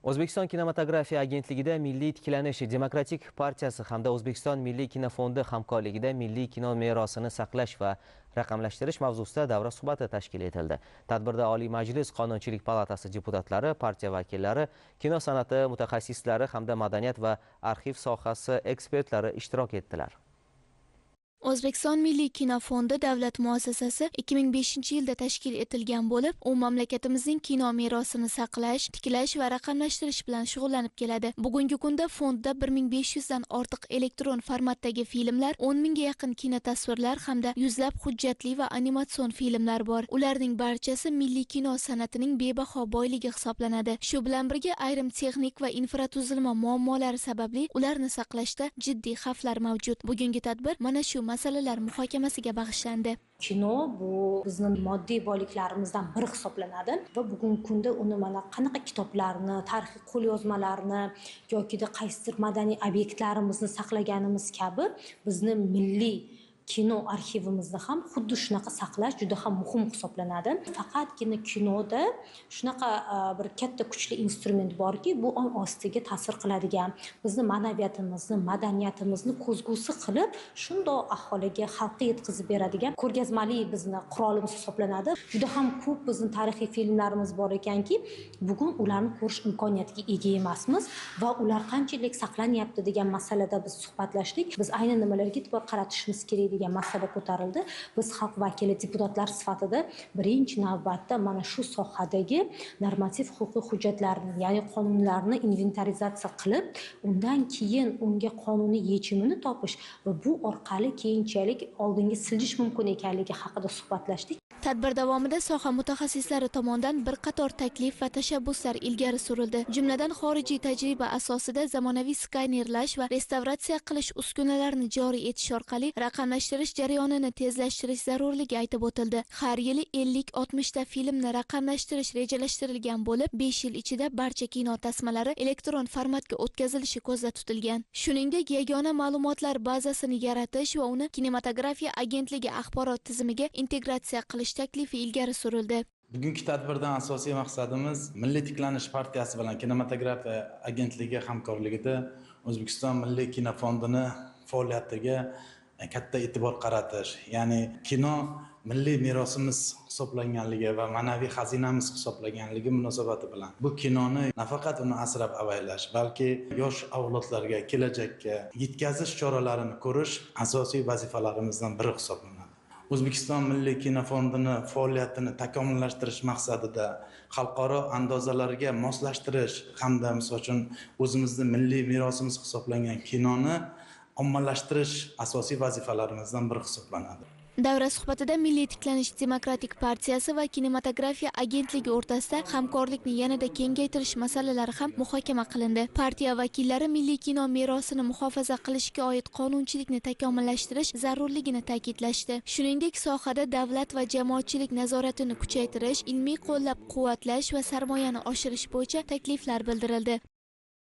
O'zbekiston kinematografiya agentligida Milliy tiklanish demokratik partiyasi hamda O'zbekiston Milliy kinofondi hamkorligida milliy kino merosini saqlash va raqamlashtirish mavzusida davra suhbati tashkil etildi. Tadbirda Oliy Majlis Qonunchilik palatasi deputatlari, partiya vakillari, kino san'ati mutaxassislari hamda madaniyat va arxiv sohasi ekspertlari ishtirok etdilar. O'zbekiston Milliy kinofondi davlat muassasasi 2005-yilda tashkil etilgan bo'lib, u mamlakatimizning kino merosini saqlash, tiklash va raqamlashtirish bilan shug'ullanib keladi. Bugungi kunda fondda 1500 dan ortiq elektron formatdagi filmlar, 10 mingga yaqin kinotasvirlar hamda yuzlab hujjatli va animatsion filmlar bor. Ularning barchasi milliy kino san'atining bebaho boyligi hisoblanadi. Shu bilan birga ayrim texnik va infratuzilma muammolari sababli ularni saqlashda jiddiy xavflar mavjud. Bugungi tadbir mana shu masalalar muhokamasiga bag'ishlandi. Kino bu bizni moddiy boyliklarimizdan biri hisoblanadi va bugungi kunda uni mana qanaqa kitoblarni, tarixiy qo'lyozmalarni yokida qaysidir madaniy obyektlarimizni saqlaganimiz kabi bizni milliy kino arxivimizni ham xuddi shunaqa saqlash juda ham muhim hisoblanadi. Faqatgina kinoda shunaqa bir katta kuchli instrument borki, bu ong ostiga ta'sir qiladigan, bizni ma'naviyatimizni, madaniyatimizni ko'zgusi qilib, shundoq aholiga, xalqqa yetkazib beradigan ko'rgazmali bizni qurolimiz hisoblanadi. Juda ham ko'p bizni tarixiy filmlarimiz bor ekanki, bugun ularni ko'rish imkoniyatiga ega emasmiz va ular qanchalik saqlanyapti degan masalada biz suhbatlashdik. Biz aynan nimalarga e'tibor qaratishimiz kerak degan masala ko'tarildi. Biz xalq vakili deputatlar sifatida birinchi navbatda mana shu sohadagi normativ huquqiy hujjatlarni, ya'ni qonunlarni inventarizatsiya qilib, undan keyin unga qonuniy yechimini topish va bu orqali keyinchalik oldinga siljish mumkin ekanligi haqida suhbatlashdik. Tadbir davomida soha mutaxassislari tomonidan bir qator taklif va tashabbuslar ilgari surildi. Jumladan, xorijiy tajriba asosida zamonaviy skanerlash va restavratsiya qilish uskunalarini joriy etish orqali raqamlashtirish jarayonini tezlashtirish zarurligi aytib o'tildi. Har yili 50-60 ta filmni raqamlashtirish rejalashtirilgan bo'lib, 5 yil ichida barcha kino tasmalari elektron formatga o'tkazilishi ko'zda tutilgan. Shuningdek, yagona ma'lumotlar bazasini yaratish va uni kinematografiya agentligi axborot tizimiga integratsiya qilish taklifi ilgari surildi. Bugungi tadbirdan asosiy maqsadimiz Milliy tiklanish partiyasi bilan kinematografiya agentligi hamkorligida O'zbekiston Milliy kinofondini faoliyatiga katta e'tibor qaratish, ya'ni kino milliy merosimiz hisoblanganligi va ma'naviy xazinamiz hisoblanganligi munosabati bilan bu kinoni nafaqat uni asrab avaylash, balki yosh avlodlarga, kelajakka yetkazish choralarini ko'rish asosiy vazifalarimizdan biri hisoblanadi. O'zbekiston Milliy kinofondini faoliyatini takomillashtirish maqsadida xalqaro andozalarga moslashtirish hamda misol uchun o'zimizni milliy merosimiz hisoblangan kinoni ommalashtirish asosiy vazifalarimizdan biri hisoblanadi. Davra suhbatida Milliy tiklanish demokratik partiyasi va kinematografiya agentligi o'rtasida hamkorlikni yanada kengaytirish masalalari ham muhokama qilindi. Partiya vakillari milliy kino merosini muhofaza qilishga oid qonunchilikni takomillashtirish zarurligini ta'kidlashdi. Shuningdek, sohada davlat va jamoatchilik nazoratini kuchaytirish, ilmiy qo'llab-quvvatlash va sarmoyani oshirish bo'yicha takliflar bildirildi.